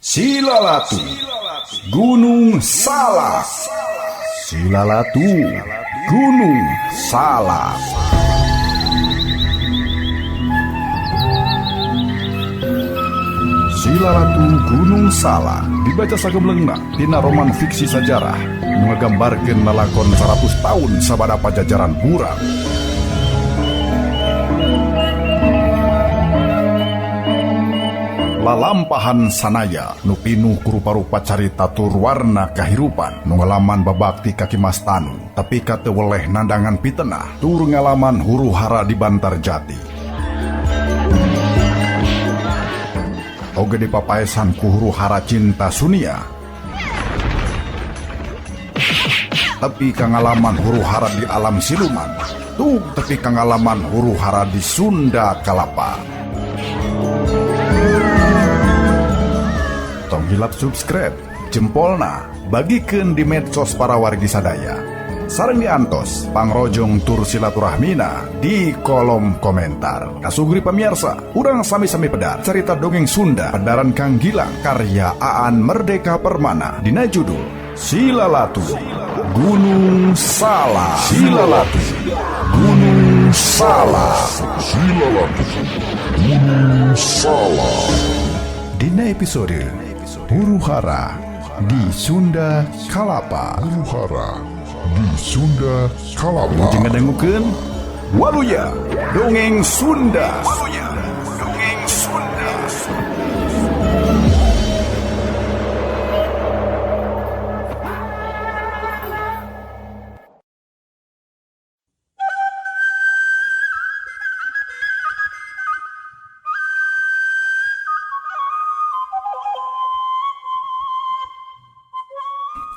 Silalatu Gunung Salak. Silalatu Gunung Salak. Silalatu Gunung Salak dibaca sagemlengna dina roman fiksi sajarah nu ngagambarkeun lalakon 100 tahun sabada Pajajaran buram. Lalampahan sanaya nu pinuh ku rupa-rupa carita tur warna kahirupan nu ngalaman babakti ka Ki Mas Tanu tapi ka teu weleh nandangan pitenah tur ngalaman huru hara di Bantar Jati. Oge dipapaesan ku huru hara cinta Sunia tepi ka ngalaman huru hara di alam siluman tuh tepi ka ngalaman huru hara di Sunda Kalapa. Tong hilap subscribe, jempolna, bagikeun di medsos para wargi sadaya. Sareng diantos pangrojong tur silaturahmina di kolom komentar. Kasugri pamirsa, urang sami-sami pedar cerita dongeng Sunda pedaran Kang Gilang karya Aan Merdeka Permana dina judul Silalatu Gunung Salak. Silalatu Gunung Salak. Silalatu Gunung Salak. Dina episode Huru Hara di Sunda Kalapa. Huru Hara di Sunda Kalapa. Wilujeng ngadangukeun Waluya Dongeng Sunda. Waluya Dongeng Sunda.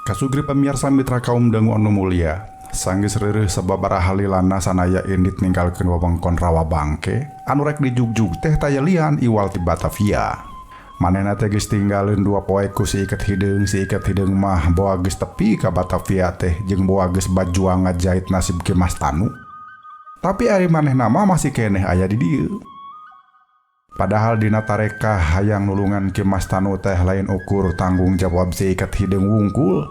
Kasugri pamiarsa mitra kaum dangu anu mulia, sanggeus reureuh sababaraha lilana sanaya indit ninggalkeun wewengkon Rawa Bangke anu rek dijugjug teh taya lian iwal ti Batavia. Manehna teh geus tinggaleun dua poe ku si iket hideung, si iket hideung mah boa geus tepi ka Batavia teh jeung boa geus bajuang ngajait nasib Ki Mas Tanu. Tapi ari manehna mah masih keneh aya di dieu. Padahal dina tarekah hayang nulungan Ki Mas Tanu teh lain ukur tanggung jawab si iket hideung wungkul,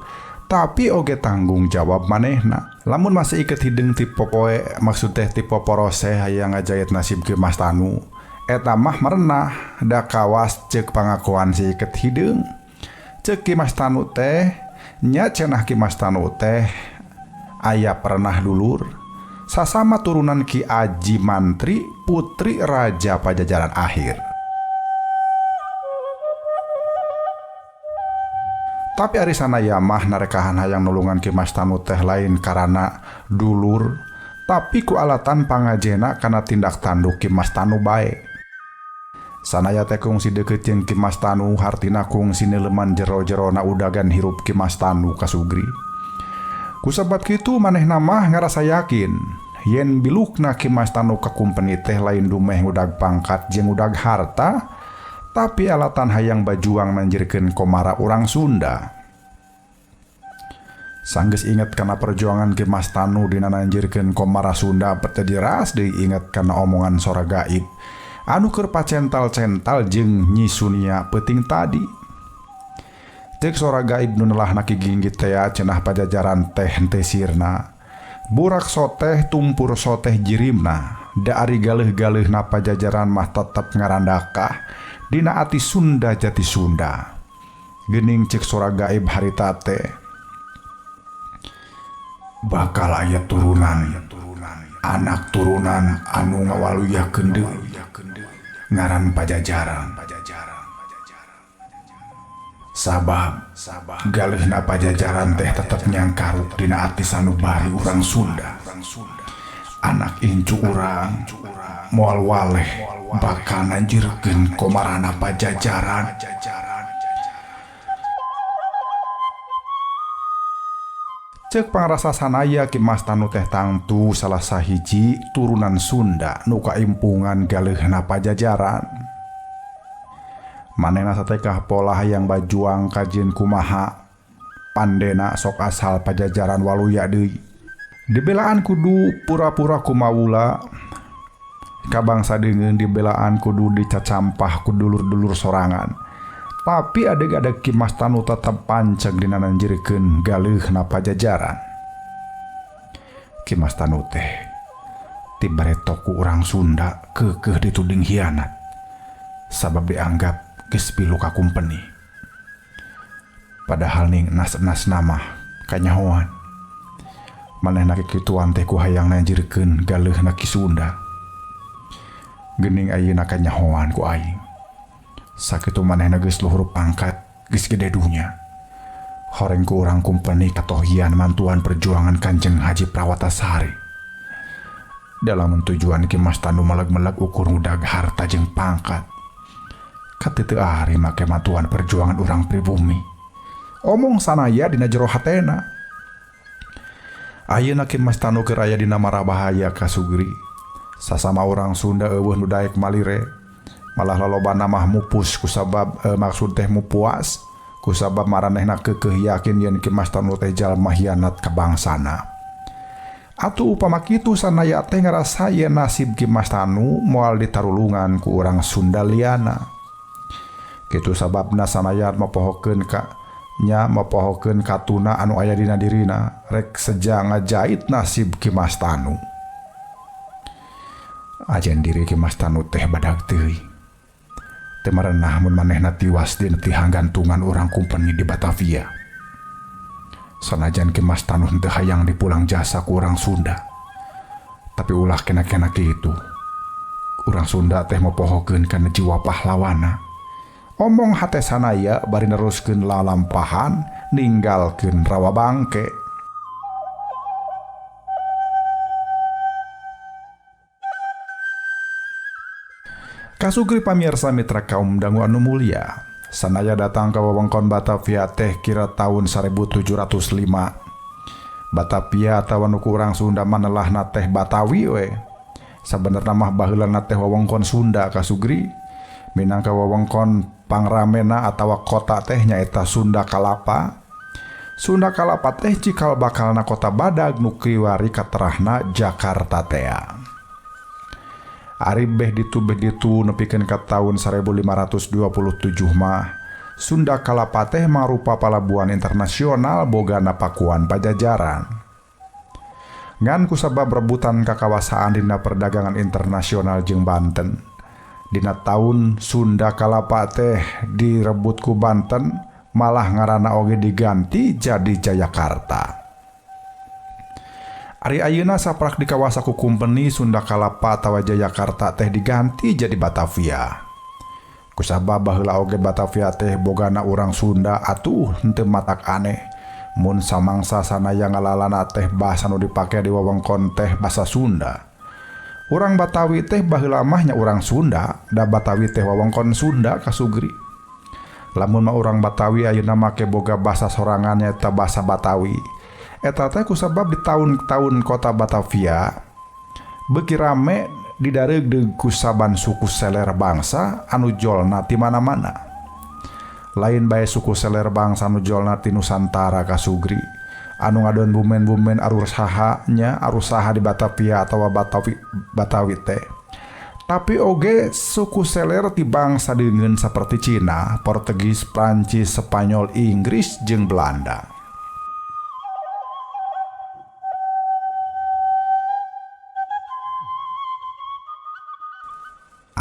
tapi oge tanggung jawab manehna. Lamun masih iket hideung ti popoe, maksud teh ti poporose hayang ngajait nasib Ki Mas Tanu, eta mah merenah da kawas ceuk pangakuan si iket hideung. Ceuk Ki Mas Tanu teh nya cenah Ki Mas Tanu teh aya pernah dulur sasama turunan Ki Aji Mantri putri Raja Pajajaran Akhir. Tapi ari sanaya mah narekahan hayang nulungan Ki Mas Tanu teh lain karana dulur, tapi ku alatan pangajena kana tindak tanduk Ki Mas Tanu bae. Sanaya teh kungsi deukeut jeung Ki Mas Tanu, hartina kungsi neuleman jero-jerona udagan hirup Ki Mas Tanu kasugri. Kusabab kitu manehna mah ngarasa yakin yen bilukna Ki Mas Tanu ka kumpeni teh lain dumeh ngudag pangkat jeung ngudag harta, tapi alatan hayang bajuang nanjirkeun komara urang Sunda. Sanggeus inget kana perjuangan Ki Mas Tanu dina nanjirkeun komara Sunda, pete diras deui inget kana omongan sora gaib anu keur pacental-cental jeung Nyi Sunia peuting tadi. Ceuk sora gaib nu nelahna Ki Ginggit tea cenah Pajajaran teh henteu sirna. Burak soteh tumpur soteh jirimna, da ari galeuh-galeuhna Pajajaran mah tetep ngarandakah dina ati Sunda jati Sunda. Geuning ceuk sora gaib harita teh bakal aya turunan anak turunan anu ngawaluyakeun deui ngaran Pajajaran. Sabab galeuhna Pajajaran teh tetep nyangkaruk dina ati sanubari urang Sunda. Anak incu urang moal waleh bakal nanjirkeun komarana Pajajaran. Ceuk pangrasa sanaya Ki Mas Tanu teh tangtu salah sahiji turunan Sunda nu kaimpungan galeuhna Pajajaran. Manehna satekah pola hayang bajuang kajieun kumaha pandena sok asal Pajajaran waluya deui. Dibelaan kudu pura-pura kumawula, ka bangsa deungeun dibelaan kudu dicacampah ku dulur-dulur sorangan. Tapi adeg-adeg Ki Mas Tanu tetep panceg dina nanjirkeun galeuhna Pajajaran. Ki Mas Tanu teh ti bareto ku urang Sunda keukeuh dituding hianat sabab dianggap geus pilu ka kumpeni. Padahal ning enas-enas mah kanyahoan. Manehna kikituan teh ku hayang nanjirkeun galeuhna Ki Sunda. Geuning ayeuna kanyahoan ku aing. Sakitu manehna geus luhur pangkat, geus gede dunya. Horeng ku urang kumpeni katohian mantuan perjuangan Kanjeng Haji Prawatasari. Dalam tujuan Ki Mas Tanu meleg-meleg ukur ngudag harta jeung pangkat. Katiteu ari make mantuan perjuangan urang pribumi. Omong sanaya dina jero hatena. Ayeuna Ki Mas Tanu keur aya dina mara bahaya kasugri. Sasama urang Sunda eueuh nu daek malire. Malah lalobana mah mupus kusabab maksud teh mupuas kusabab maranehna keukeuh yakin yen Ki Mas Tanu teh jalma hianat ka bangsana. Atuh upama kitu sanaya teh ngarasa yen nasib Ki Mas Tanu moal ditarulungan ku urang Sunda liana. Kitu sababna sanaya mapohokeun ka nya mapohokeun katuna anu aya dina dirina rek seja ngajait nasib Ki Mas Tanu. Ajen diri Ki Mas Tanu teh badag teuing. Teu marenah mun manehna tiwas dina tihanggantungan urang kumpeni di Batavia. Sanajan Ki Mas Tanu henteu hayang dipulang jasa ku urang Sunda. Tapi ulah kena-kena kitu. Urang Sunda teh mopohokeun kana jiwa pahlawana. Omong hate sanaya bari neruskeun lalampahan ninggalkeun Rawa Bangke. Kasugri pamirsa mitra kaum dangu anu mulia, sanaya datang ka wewengkon Batavia teh kira tahun 1705. Batavia atawa nu ku urang Sunda manelahna teh Batawi we. Sabenerna mah baheulana teh wewengkon Sunda kasugri. Minangka wewengkon pangramena atawa kota teh nyaeta Sunda Kalapa. Sunda Kalapa teh cikal bakalna kota badag nu kiwari katerahna Jakarta tea. Ari beh ditu nepikeun ka taun 1527 mah Sunda Kalapa teh mangrupa palabuhan internasional bogana Pakuan Pajajaran. Ngan kusabab rebutan kakawasaan dina perdagangan internasional jeung Banten. Dina taun Sunda Kalapa teh direbut ku Banten, malah ngaranna oge diganti jadi Jayakarta. Ari ayeuna saprak di kawasa ku kumpeni Sunda Kalapa atawa Jayakarta teh diganti jadi Batavia. Kusabab baheula oge Batavia teh bogana urang Sunda atuh henteu matak aneh. Mun samangsa sanaya ngalalana teh basa nu dipake di wewengkon teh basa Sunda. Urang Batawi teh baheula mah nya urang Sunda, da Batawi teh wewengkon Sunda kasugri. Lamun mah urang Batawi ayeuna make boga basa sorangan nyaeta basa Batawi. Eta teh kusabab di tahun-tahun kota Batavia beuki rame didareugdeug ku saban suku seler bangsa anu jolna ti mana-mana. Lain bae suku seler bangsa anu jolna ti Nusantara kasugri. Anu ngadon bumen-bumen arusaha nya arusaha di Batavia atawa Batawi teh. Tapi oge suku seler ti bangsa deungeun saperti Cina, Portugis, Prancis, Spanyol, Inggris jeung Belanda.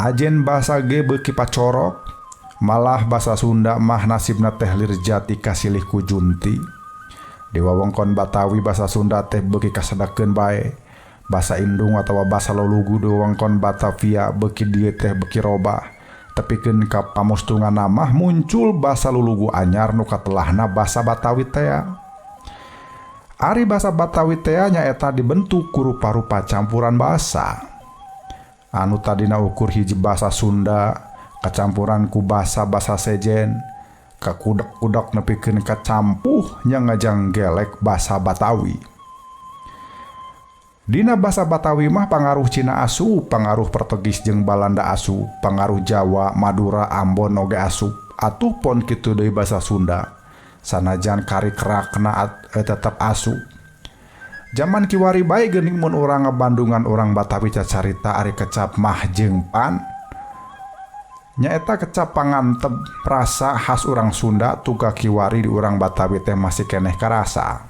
Ajen basa ge beuki pacorok, malah basa Sunda mah nasibna teh lir jati kasilih ku junti. Di wewengkon Batawi basa Sunda teh beuki kasedakeun bae. Basa Indung atawa basa Lolugu di wewengkon Batavia beuki dieu teh beuki robah. Tepikeun ka pamustunganna mah muncul basa Lulugu anyar nu katelahna basa Batawi tea. Ari basa Batawi tea nyaeta dibentuk ku rupa-rupa campuran basa. Anu tadina ukur hiji basa Sunda kacampuran ku basa-basa sejen kakudak-kudak nepikeun kacampuh nya ngajanggelek basa Batawi. Dina basa Batawi mah pangaruh Cina asup, pangaruh Portugis jeung Balanda asup, pangaruh Jawa, Madura, Ambon oge asup. Atuh pon kitu deui basa Sunda. Sanajan karikrakna tetep asup. Jaman kiwari bae geuning mun urang ngabandungan urang Batawi cacarita ari kecap mah jeung pan. Nyaeta kecap pangantep rasa khas urang Sunda tuga kiwari di urang Batawi teh masih keneh karasa.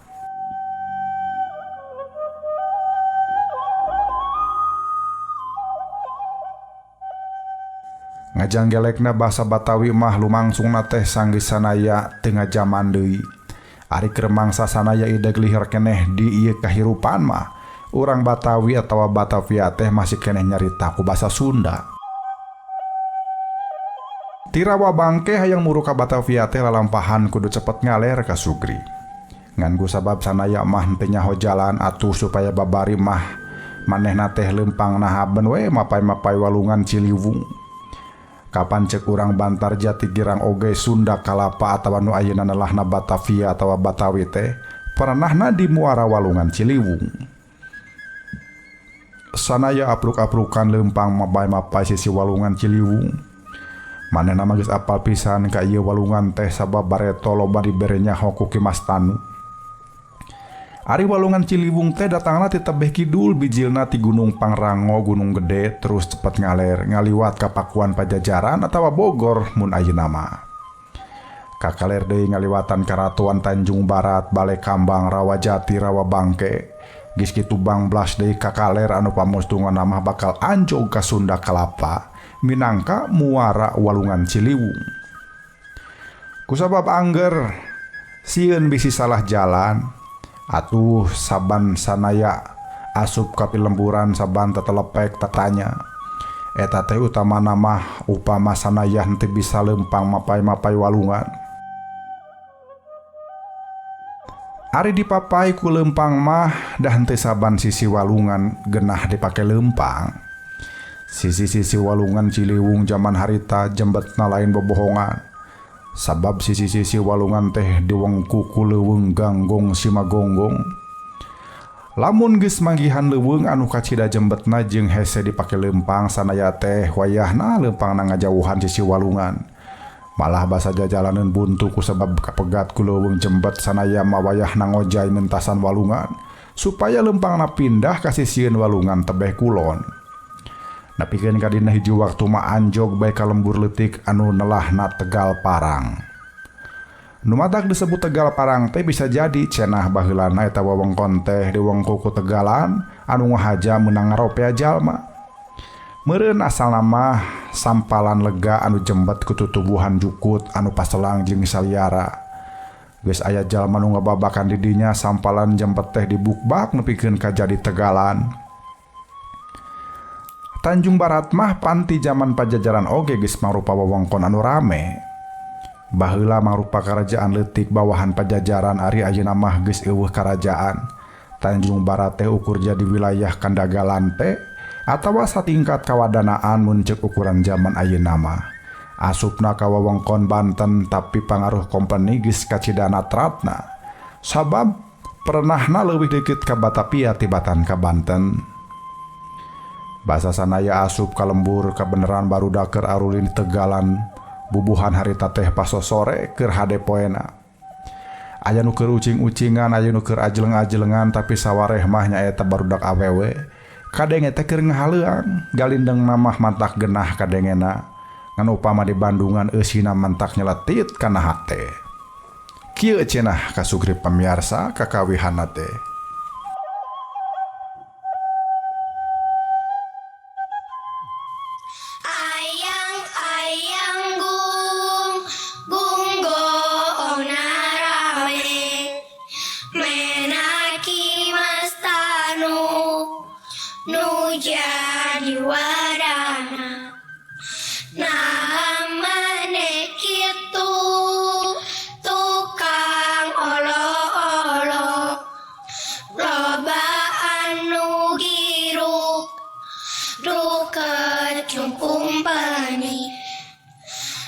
Ngajanggelekna basa Batawi mah lumangsungna teh sanggeus sanaya teu ngajaman deui. Ari keur mangsa sanaya ideg liher keneh di ieu kahirupan mah urang Batawi atawa Batavia teh masih keneh nyarita ku basa Sunda. Ti Rawa Bangke hayang muru ka Batavia teh lalampahan kudu cepet ngaler ka Sugri. Ngan ku sabab sanaya mah henteu nyaho jalan atuh supaya babari mah manehna teh leumpang nahaben we mapay-mapay walungan Ciliwung. Kapan cek urang Bantar Jati Girang oge Sunda Kalapa atawa nu ayeuna nelahna Batavia atawa Batawi teh pernahna di muara walungan Ciliwung. Sanaya apruk-aprukan leumpang mapay-mapay sisi walungan Ciliwung. Manehna mah geus apal pisan ka ieu walungan teh sabab bareto loba dibere nyaho ku Ki Mas Tanu. Ari walungan Ciliwung teh datangna ti tebeh kidul bijilna ti Gunung Pangrango, Gunung Gede terus cepet ngaler ngaliwat ka Pakuan Pajajaran atawa Bogor mun ayeuna mah. Kakaler deui ngaliwatan Karatuan Tanjung Barat, Bale Kambang, Rawa Jati, Rawa Bangke. Geus kitu bangblas deui kakaler anu pamustunganna mah bakal anjog ka Sunda Kalapa minangka muara walungan Ciliwung. Kusabab angger sieun bisi salah jalan atuh saban sanaya asup ka pilemburan saban tetelepek tatanya. Eta teh utamana mah upama sanaya henteu bisa leumpang mapay-mapay walungan. Ari dipapai ku leumpang mah dah henteu saban sisi walungan genah dipake leumpang. Sisi-sisi walungan Ciliwung jaman harita jembetna lain bobohongan. Sabab sisi-sisi walungan teh diwengku ku leuweung ganggong simagonggong. Lamun geus manggihan leuweung anu kacida jembetna jeung hese dipake leumpang sanaya teh wayahna leumpangna ngajauhan sisi walungan. Malah basa jajalaneun buntu ku sabab kapegat ku leuweung jembet sanaya mah wayahna ngojay mentasan walungan supaya leumpangna pindah ka sisieun walungan tebeh kulon. Nepikeun ka dina hiji waktu mah anjog bae ka lembur leutik anu nelahna Tegal Parang. Nu matak disebut Tegal Parang teh bisa jadi cenah baheulana eta wewengkon teh diwengku ku Tegalan anu ngahaja meunang ngaropea jalma. Meureun asalna mah sampalan lega anu jembet ku tutubuhan jukut anu paselang jeung saliara. Geus aya jalma nu ngababakan di dinya sampalan jembet teh dibukbak nepikeun ka jadi Tegalan. Tanjung Barat mah panti jaman Pajajaran oge geus mangrupa wewengkon anu rame. Baheula mangrupa karajaan leutik bawahan Pajajaran ari ayeuna mah geus eueuh karajaan. Tanjung Barat teh ukur jadi wilayah Kandagalan teh atawa satingkat kawadanaan mun ceuk ukuran jaman ayeuna mah. Asupna ka wewengkon Banten tapi pangaruh kompeni geus kacidana tratna. Sabab pernahna leuwih deukeut ka Batavia tibatan ka Banten. Basa sanaya asup ka lembur kabeneran barudak keur arulin Tegalan bubuhan harita teh pasosore keur hade poena. Aya nu keur ucing-ucingan, aya nu keur ajeleng-ajelengan tapi sawareh mah nyaeta barudak awewe. Kadenge teh keur ngahaleuang, galindengna mah mantak genah kadengena. Ngan upama di Bandungan eusina mantak nyeletit kana hate. Kieu cenah kasugri pamiarsa kakawihanna teh.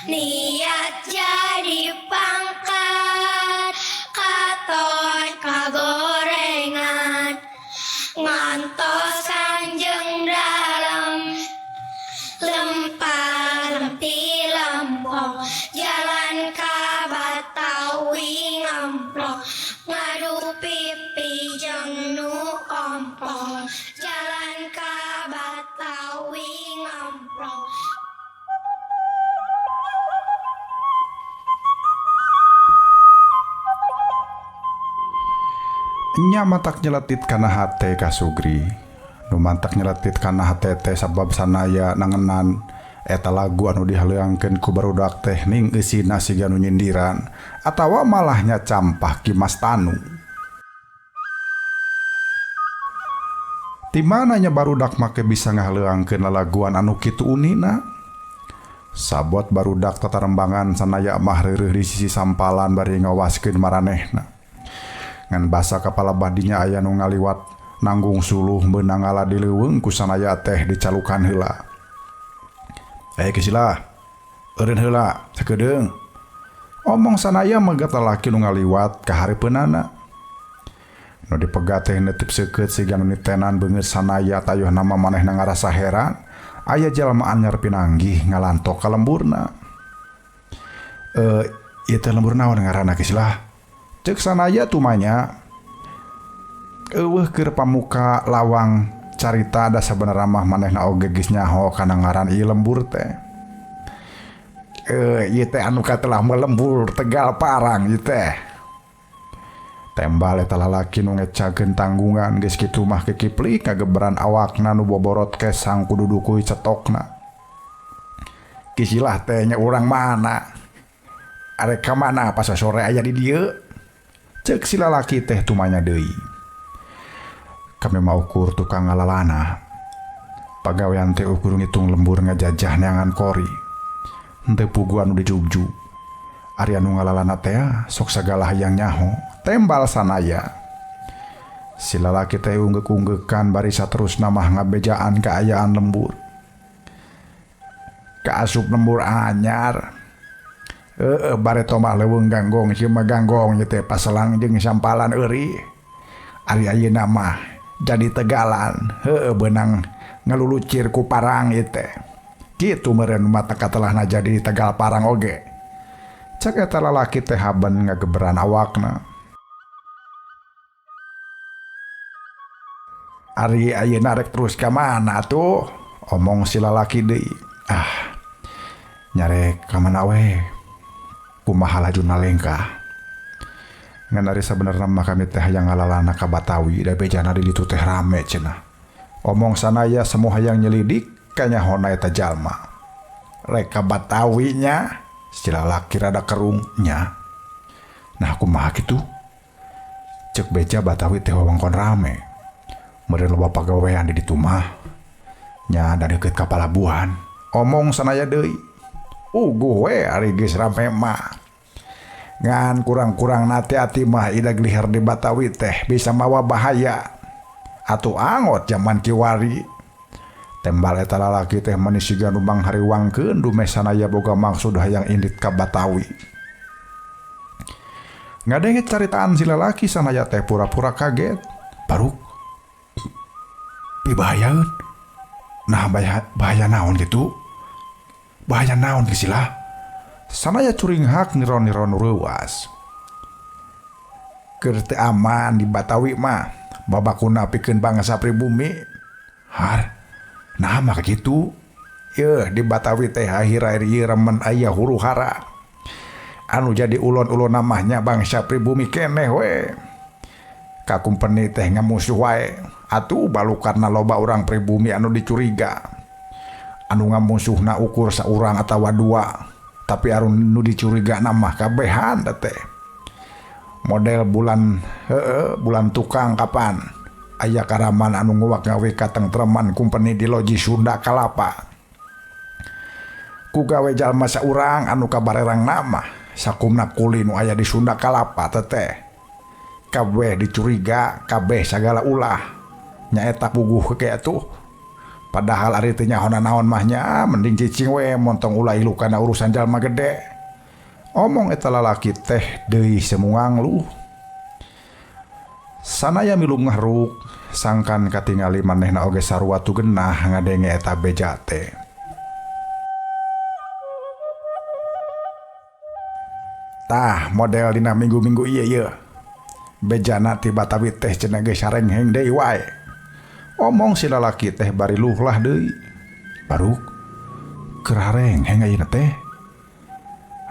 Niat jadi pangkat katon kagorengan ngantos kanjeng dalem lempar-lempi lempong jalan ka Batawi ngamplong ngadu pipi jeung nu ompong jalan ka Batawi ngamplong. Nya matak nyeletit kana hate ka Sugri. Nu mantak nyeletit kana hate teh sabab sanaya nangenan eta lagu anu dihaleuangkeun ku barudak teh ning eusina siga nu nyindiran atawa malah nyacampah Ki Mas Tanu. Ti mana nya barudak make bisa ngahaleuangkeun lalaguan anu kitu unina? Sabot barudak tatarembangan sanaya mah reureuh di sisi sampalan bari ngawaskeun maranehna. Ngan basa kapala badinya aya nu ngaliwat nanggung suluh meunang ngala di leuweung ku sanaya teh dicalukan heula. Kesilah, eureun heula sakedeung. Omong sanaya megat lalaki nu ngaliwat ka hareupeunana. Nu dipegat teh neuteup seukeut siga nu nitenan beungeut sanaya tayuh nama manehna ngarasa heran, aya jalma anyar pinanggih ngalantok ka lemburna. Ieu teh lembur naon ngaranna kesilah? Ceuk sanaya tumanya. Eueuh keur pamuka lawang carita da sabenerna mah manehna oge geus nyaho kana ngaran ieu lembur teh. Ieu teh anu katelah melembur Tegal Parang ieu teh. Tembal eta lalaki nu ngecakeun tanggungan geus kitu mah kekipli kageberan awakna nu boborot kesang kudu dukui cetokna. Kisilah teh nya urang mana? Arek ka mana pas sore aya di dieu? Ceuk si lalaki teh tumanya deui. Kami mah ukur tukang ngalalana. Pagawean teh ukur ngitung lembur ngajajah neangan kori. Henteu puguh anu dijugjug. Ari anu ngalalana teh sok sagala hayang nyaho. Tembal sanaya. Si lalaki teh unggeuk-unggeukan bari saterusna mah ngabejaan kaayaan lembur. Kaasup lembur anyar. Bareto mah leuweung ganggong ieu mah ganggong ieu teh paselang jeung sampalan eury. Ari ayeuna mah jadi tegalan, heueuh beunang ngalulucir ku parang ieu teh. Kitu meureun mata katelahna jadi Tegal Parang oge. Cek eta lalaki teh haben ngageberan awakna. Ari ayeuna rek terus ka mana tuh? Omong si lalaki deui. Ah, nyarek ka mana we? Kumaha lajuna lengkah. Ngan ari sabenerna mah kami teh hayang ngalalana ka Batawi da bejana di ditu teh rame cenah. Omong sanaya semua hayang nyelidik kanyahona eta jalma. Rek ka Batawi nya, si lalaki rada kerung nya. Nah kumaha kitu? Ceuk beja Batawi teh wewengkon rame. Meureun loba pagawean di ditu mah. Nya da deukeut ka palabuhan. Omong sanaya deui. Uguh we ari geus rame mah. Ngan kurang-kurang hati-hati mah ida gliher di Batawi teh bisa mawa bahaya. Atuh angot jaman kiwari. Tembal eta lalaki teh mani siga nu manghariwangkeun dumeh sanaya boga maksud hayang indit ka Batawi. Ngadenge caritaan si lalaki sanaya teh pura-pura kaget. Baruk pibahayaeun. Nah bahaya naon kitu? Bahaya naon kisilah? Sanaya curinghak niron-niron reuas. Keur teu aman di Batawi mah, babakuna pikeun bangsa pribumi. Har, nah mah kitu. Yeuh di Batawi teh akhir-akhir ieu remen aya huru hara. Anu jadi ulon-ulon namanya bangsa pribumi keneh we. Kakumpeni teh ngamusuh wae. Atuh balukarna loba urang pribumi anu dicuriga. Anu ngamusuhna ukur saurang atawa dua. Tapi anu nu dicuriga mah kabehan teh. Model bulan bulan tukang kapan aya karaman anu nguwak gawe katengtreman kumpeni di Loji Sunda Kalapa. Ku gawe jalma saurang anu kabarerang nama sakumna kuli nu aya di Sunda Kalapa teteh. Kabeh dicuriga, kabeh sagala ulah. Nyaeta puguh ke atuh. Padahal ari teh nyahona naon mah nya mending cicing we montong ulah ilu kana urusan jalma gede. Omong eta lalaki teh deui semuang luh. Sanaya milu ngahruk sangkan katingali manehna oge sarua tu genah ngadenge eta beja teh. Tah model dina minggu-minggu ieu yeuh. Bejana ti Batawi teh cenah geus sarengheng deui wae. Omong si lalaki teh bari luhlah deui. Baruk keur harengheng ayeuna teh.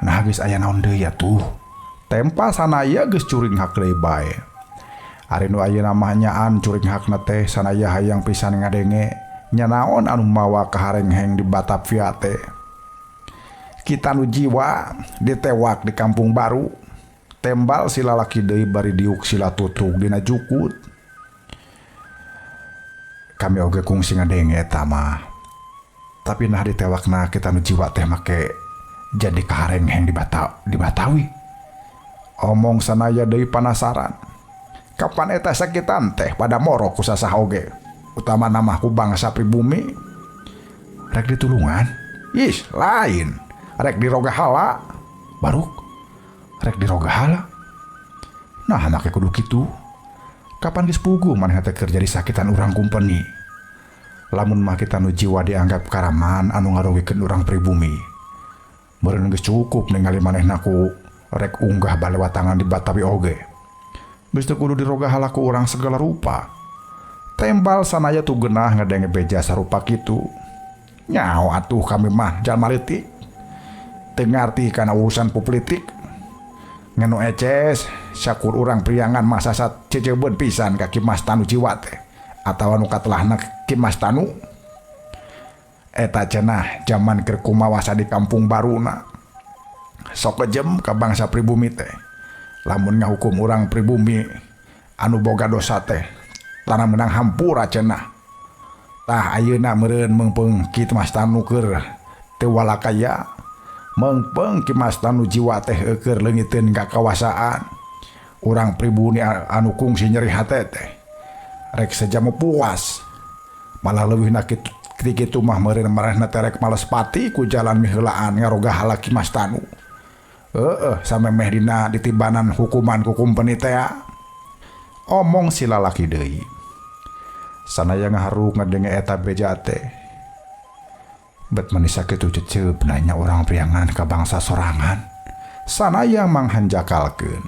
Nah geus aya naon deui atuh. Tempa sanaya geus curinghak deui bae. Ari nu ayeuna mah nyaan curinghakna teh sanaya hayang pisan ngadenge nya naon anu mawa kaharengheng di Batavia teh. Kita nu jiwa ditewak di kampung baru. Tembal si lalaki deui bari diuk sila tutug dina jukut. Kami oge kungsi ngadenge eta mah. Tapi nah ditewakna kita nu jiwa teh make jadi kaharengheng di Batawi. Omong sanaya deui panasaran. Kapan eta sakitan teh pada moro ku sasah oge. Utama nama ku bangsa pribumi. Rek ditulungan? Ih, lain. Rek dirogahala. Baruk. Rek dirogahala. Nah, make kudu kitu. Kapan geus puguh manehna teh keur jadi sakitan urang kumpeni. Lamun mah kita nu jiwa dianggap karaman anu ngarugikeun urang pribumi. Meureun geus cukup ningali manehna ku rek unggah balewatangan di Batawi oge. Geus teu kudu dirogahala ku urang segala rupa. Tembal sanaya tu genah ngadenge beja sarupa kitu. Nyaho atuh kami mah jalma leutik. Teu ngarti kana urusan politik. Ngenu eces syakur urang priangan mah sasat ceceubeun pisan ka Ki Mas Tanu jiwa teh atawa nu katelahna Ki Mas Tanu. Eta cenah jaman keur kumawasa di kampung baruna. Sok kejem ka bangsa pribumi teh. Lamun ngahukum urang pribumi anu boga dosa teh tanah menang hampura cenah. Tah ayeuna meureun meungpeung Ki Mas Tanu keur teu walakaya. Meungpeung Ki Mas Tanu jiwa teh keur leungiteun kakawasaan. Urang pribumi anu kungsi nyeri hate teh. Rek sejam puas. Malah leuwihna kitu mah meureun marehna teh rek males pati ku jalan miheulaan ngarogahala Ki Mas Tanu. Heeh, samemeh dina ditibanan hukuman ku kumpeni teh. Omong si lalaki deui. Sanaya ngaharuk ngadenge eta beja teh. Bet manis sakitu cecep nanya orang priangan ka bangsa sorangan. Sanaya manghanjakalkeun.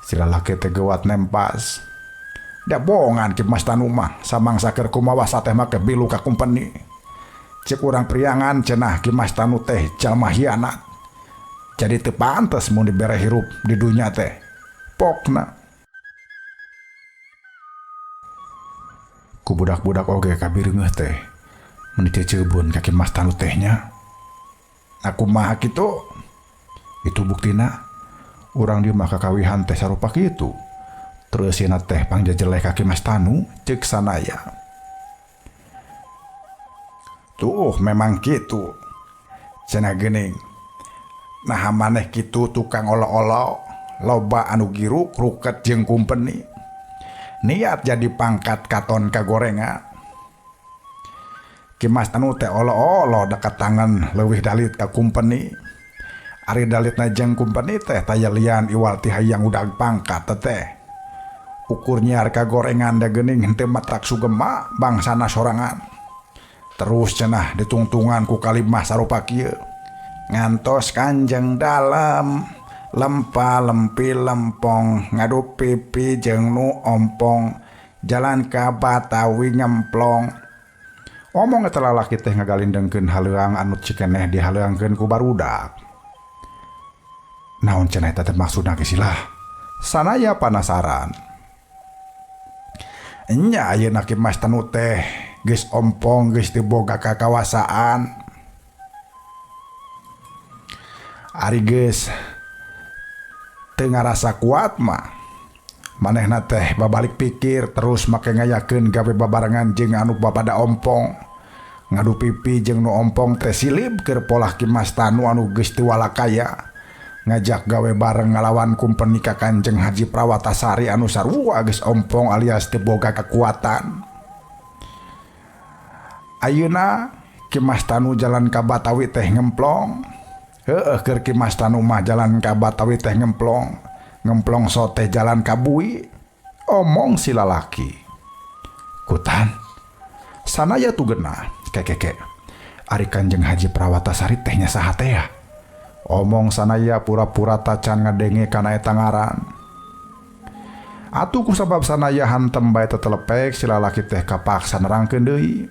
Si lalaki teh geuwat nempas. Da bohongan Ki Mas Tanu mah samangsa keur kumawasa teh make bilu ka kumpeni. Cek urang priangan cenah Ki Mas Tanu teh jalma hianat. Jadi teu pantes mun dibere hirup di dunya teh. Pokna. Ku budak-budak oge kabireungeuh teh. Mun diceubun ka Ki Mas Tanu teh nya. Aku mah kitu. Itu buktina urang dieu mah kakawihan teh sarupa kitu. Tereusina teh pangjajeleh ka Ki Mas Tanu ceuk sanaya. Tuh memang kitu. Cenah geuning. Nah maneh kitu tukang olo-olo loba anu giruk ruket jeung kumpeni. Niat jadi pangkat katon kagorengan. Ki Mas Tanu teh olo-olo dekat tangan leuwih dalit ka kumpeni. Ari dalitna jeung kumpeni teh taya lian iwal ti hayang udag pangkat teh. Ukur nyiar kagorengan da geuning henteu matak sugema bangsana sorangan. Terus cenah ditungtungan ku kalimah sarupa kieu. Ngantos kanjeng dalem lempa lempi lempong ngadu pipi jeung nu ompong jalan ka Batawi nyemplong. Omong eta lalaki teh ngagalindengkeun haleuang anu cikeneh dihaleuangkeun ku barudak. Naon cenah eta teh maksudna ge silah? Sanaya panasaran. Nya ayeuna Ki Mas Tanu teh geus ompong geus teu boga kakawasaan. Ari geus teu ngarasa kuat mah manehna teh babalik pikir terus make ngayakeun gawe babarengan jeung anu bapada ompong. Ngadu pipi jeung nu ompong teh silib keur polah Ki Mas Tanu anu geus teu walakaya. Ngajak gawe bareng ngalawan kumpeni ka Kanjeng Haji Prawatasari anu sarua geus ompong alias teu boga kekuatan. Ayeuna Ki Mas Tanu jalan ka Batawi teh ngemplong. Heueuh keur Ki Mas Tanu mah jalan ka Batawi teh ngemplong. Ngemplong sote jalan ka Bui. Omong si lalaki. Kutan. Sanaya tu genah kekeke. Ari Kanjeng Haji Prawatasari teh nya saha teh ya? Omong sanaya pura-pura tacan ngadenge kana eta ngaran. Atuh kusabab sanaya hantem bae tetelepek si lalaki teh kapaksa nerangkeun deui.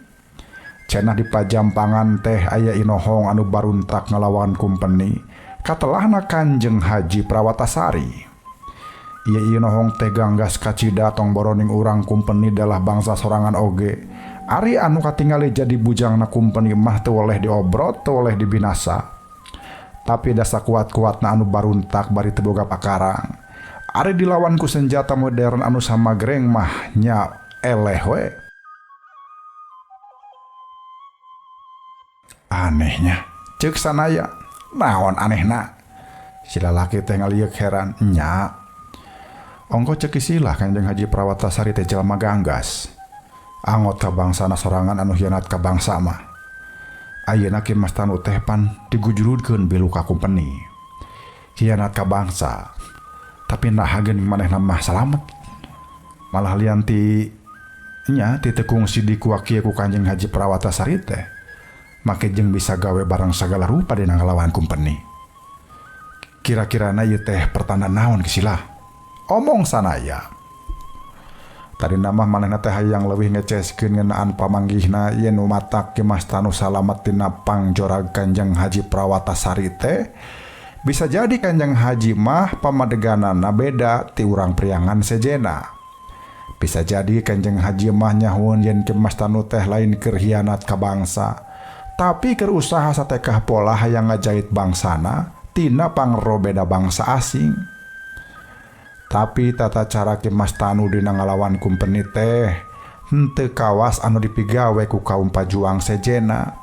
Cenah di pajampangan teh aya inohong anu baruntak ngalawan kumpeni. Katelahna Kanjeng Haji Prawatasari. Ieu ieu nohong teh ganggas kacida tong boroning urang kumpeni dalah bangsa sorangan oge. Ari anu katingali jadi bujangna kumpeni mah teu weleh diobrot, teu weleh dibinasa. Tapi dasa kuat-kuatna anu baruntak bari teu boga pakarang. Ari dilawan ku senjata modern anu samagreng mah nya eleh we. Anehnya, ceuk Sanaya. Naon anehna? Si lalaki teh ngalieuk heran, nya. Ongko ceuk isilah Kanjeng Haji Prawatasari teh jalma ganggas. Angot ka bangsana sorangan anu hianat ka bangsa mah. Ayeuna Ki Mas Tanu teh pan digujurudkeun bilu ka kumpeni. Hianat ka bangsa. Tapi naha geuning manehna mah salamet. Malah lian ti nya ti teu kungsi dikuak ku Kanjeng Haji Prawatasari teh. Make jeung bisa gawe barang sagala rupa dina ngalawan kumpeni. Kira-kirana ieu teh pertanda naon kisilah? Omong Sanaya. Tadi nama manehna teh hayang leuwih ngeceskeun ngeunaan pamanggihna yen nu matak Ki Mas Tanu salamet tina pangjorag Kanjeng Haji Prawatasari teh. Bisa jadi Kanjeng Haji mah pamadeganana beda ti urang Priangan sejena. Bisa jadi Kanjeng Haji mah nyahueun yen Ki Mas Tanu teh lain keur hianat ka bangsa, tapi keur usaha satekah pola hayang ngajait bangsana tina pangrobeda bangsa asing. Tapi tata cara Ki Mas Tanu dina ngalawan kumpeni teh henteu kawas anu dipigawe ku kaum pajuang sejena.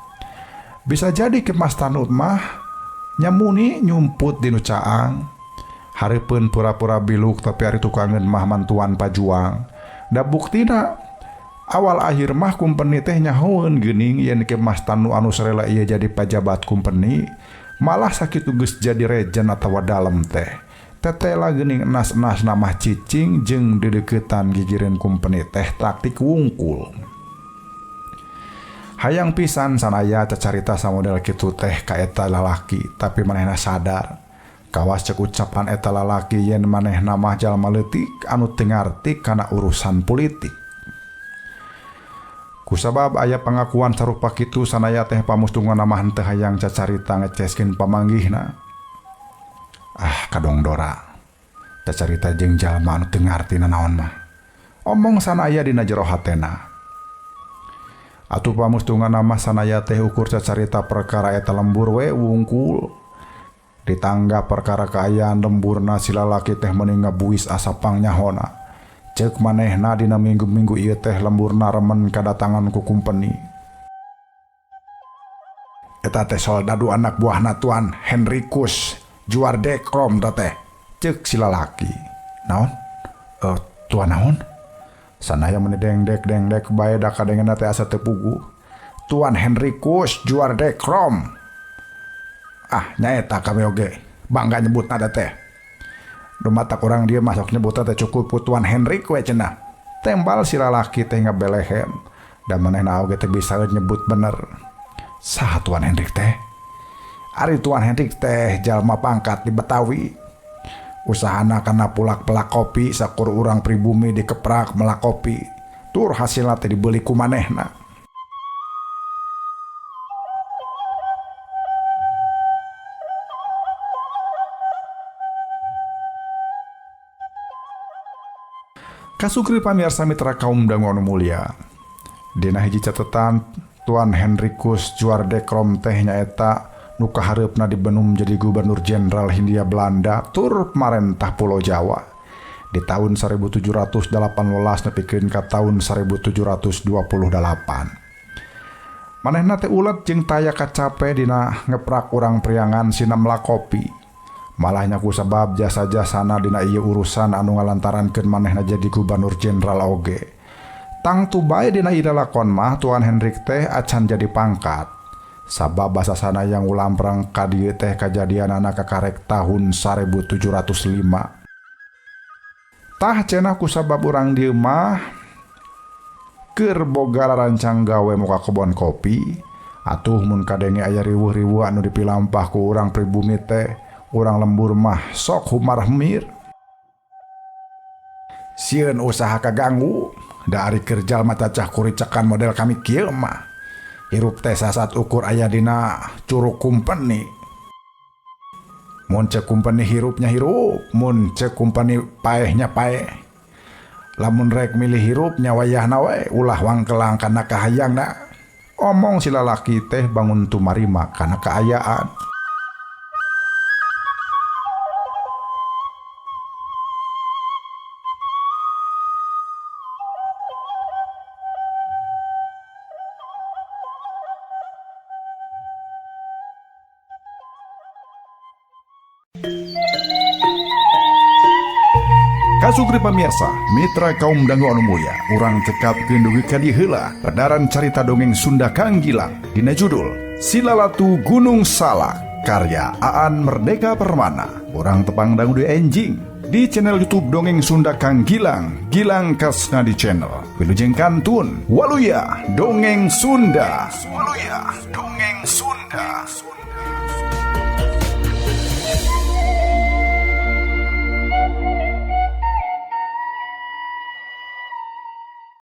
Bisa jadi Ki Mas Tanu mah nyamuni nyumput di nu caang. Hareupeun pura-pura biluk tapi ari tukangeun mah mantuan pajuang. Da buktina awal akhir mah kumpeni teh nyahoeun geuning yen Ki Mas Tanu anu sarela ieu jadi pajabat kumpeni malah sakitu geus jadi rejen atawa dalem teh. Tetela geuning enas-enas namah cicing jeung dedeukeutan gigireun kumpeni teh taktik wungkul. Hayang pisan Sanaya cacarita samodel kitu teh ka eta lalaki, tapi manehna sadar. Kawas ceuk ucapan eta lalaki yen manehna mah jalma leutik anu teu ngarti kana urusan politik. Kusabab aya pangakuan sarupa kitu Sanaya teh pamustunganna mah henteu hayang cacarita ngeceskeun pamanggihna. Ah, kadong dora. Cacarita jeung jalma anu teu ngarti nanaon mah. Omong Sanaya dina jero hatena. Atuh pamustunganna mah Sanaya teh ukur cacarita perkara eta lembur we wungkul. Ditangga perkara kaayaan lemburna si lalaki teh meuni ngabuis asa pangnyahona. Ceuk manehna dina minggu-minggu ieu teh lemburna remen kadatangan ku kumpeni. Eta teh soldadu anak buahna Tuan Henrikus Juardekrom teh. Ceuk si lalaki. Naon? Tuan naon? Sanaya meuni dengdek-dengdek bae da kadengena teh asa teu puguh. Tuan Henrikus Juardekrom. Ah, nyaeta kami oge. Bangga nyebutna da teh. Dumatak urang dieu mah sok nyebutna teh cukup ku Tuan Henrik we cenah. Tembal si lalaki teh ngabelehem. Da manehna oge teh bisa nyebut bener. Saha Tuan Henrik teh? Ari Tuan Henrik teh jalma pangkat di Betawi. Usahana kana pulak-pelak kopi sakur urang pribumi dikeprak melak kopi. Tur hasilna teh dibeli ku manehna. Kasukri pamirsa mitra kaum dangu anu mulia. Dina hiji catetan Tuan Henrikus Juardekrom teh nyaeta nu kahareupna dibenum jadi Gubernur Jenderal Hindia Belanda tur marentah Pulau Jawa di tahun 1718 nepikeun ka tahun 1728. Manehna teh ulet jeung taya kacape dina ngeprak urang Priangan sinamla kopi. Malahnya ku sabab jasa-jasana dina ieu urusan anu ngalantarankeun manehna jadi Gubernur Jenderal oge. Tangtu bae dina ieu lalakon mah Tuan Henrik teh acan jadi pangkat. Sabab basasana yang ulamprang ka dieu teh kajadianana kakarek tahun 1705. Tah cenah ku sabab urang dieu mah keur boga rarancang gawe muka kebon kopi, atuh mun kadenge aya riweuh-riweuh anu dipilampah ku urang pribumi teh, urang lembur mah sok humarhemir. Sieun usaha kaganggu, da ari keur jalma cacah kuricakan model kami kieu mah. Hirup teh sasat ukur aya dina curug kumpeni. Mun cek kumpeni hirupnya hirup, mun cek kumpeni paehnya paeh. Lamun rek milih hirupnya wayahna we ulah wangkelang kana kahayangna. Omong si lalaki teh bangun tumarima kana kaayaan. Kasugri pamirsa, mitra kaum dangu anu mulya, urang cekapkeun dugi ka dieu heula pedaran carita dongeng Sunda Kang Gilang dina judul Silalatu Gunung Salak karya Aan Merdeka Permana. Urang tepang dangu deui enjing di channel YouTube Dongeng Sunda Kang Gilang, Gilang Kasna di channel. Wilujeng kantun, waluya Dongeng Sunda. Waluya Dongeng Sunda.